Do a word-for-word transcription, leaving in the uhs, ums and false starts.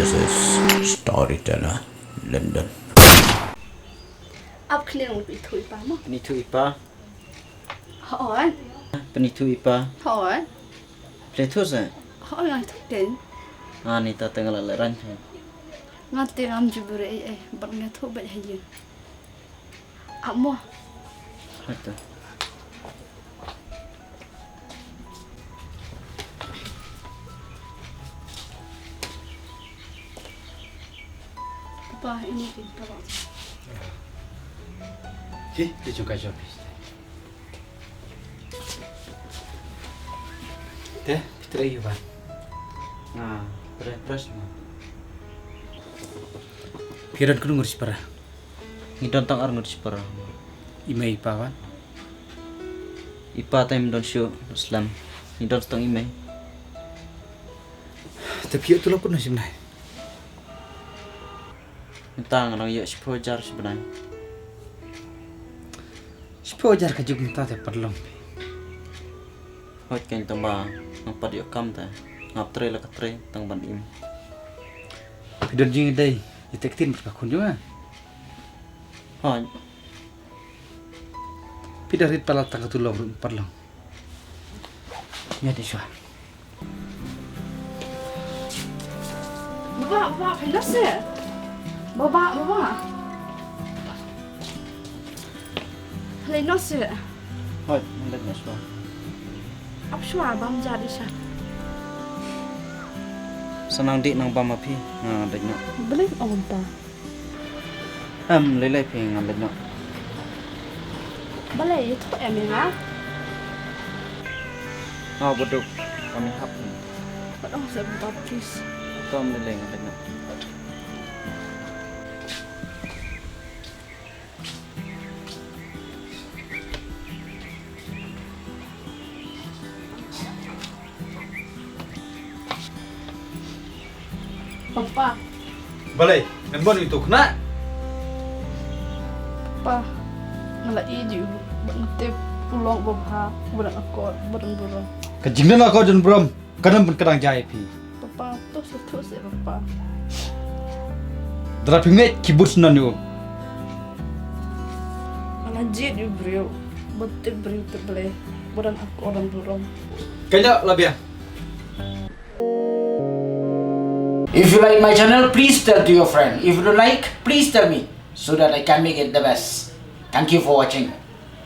This is Storyteller London. Ap khliang u pi thui pa mo. Ni thui pa. Hoi. Pyni tu ipa. Hoi. Ple tu se. Hoi, ngai tu ken. Ani ta teng la le ran. Nga te ngam ju bere ei ei, bad nga tu bad hayin. Amo. Hata. Pa, ini pin pa. Hi, di juga jobis. Te, phi trei ïa u wan? Nga trei press ma. Phi don kano ngut shipara? Ngi don tang ar ngut shipara. I mei i pa wan? I pa te ym don shuh, slem. Ngi don tang i mei. Te phi ïoh tulop kano shim nai? Mynta nga nang ïoh shiphew hajar shi bnai. Shiphew hajar ka juk mynta te pat long phi. Hooid, kein tang ba ngam pat ïoh kam te ngap trei la ka trei tang ban im. Phi don jingïadei ïa te ktien bad ka khun jong nga? Hooid. Phi da rit palat tang ka tu long ruh pat long. Ïa di shuwa. Baba, baba, phi noh seh. Baba, baba. Phi noh seh. Hooid, ngan leit noh shuwa. Ap shuwa, bam ja di sha. Sa nang dih nang bam ma phi, nga leit noh. Balei ong ta? Em, lei lei phi, ngan leit noh. Balei ïathuh em ïa nga? Nga baduk, kami hap. Pat ong sa baptis. To, em lei lei, ngan leit noh. Papa. Balei, em bon itu kena? Papa, nga la ïeit ïa u, bad nga tip u long u babha, u ba don akor, u ba don burom. Ka jingdon akor don burom ka don ban kdang jai phi. Papa, to sngewthuh seh papa. Dara phi ngeit ki bun snon ïa u. Nga la jied ïa u briew, ba tip briew tip Blei, ba don akor don burom. Kynja la biang. If you like my channel, please tell to your friend. If you don't like, please tell me so that I can make it the best. Thank you for watching.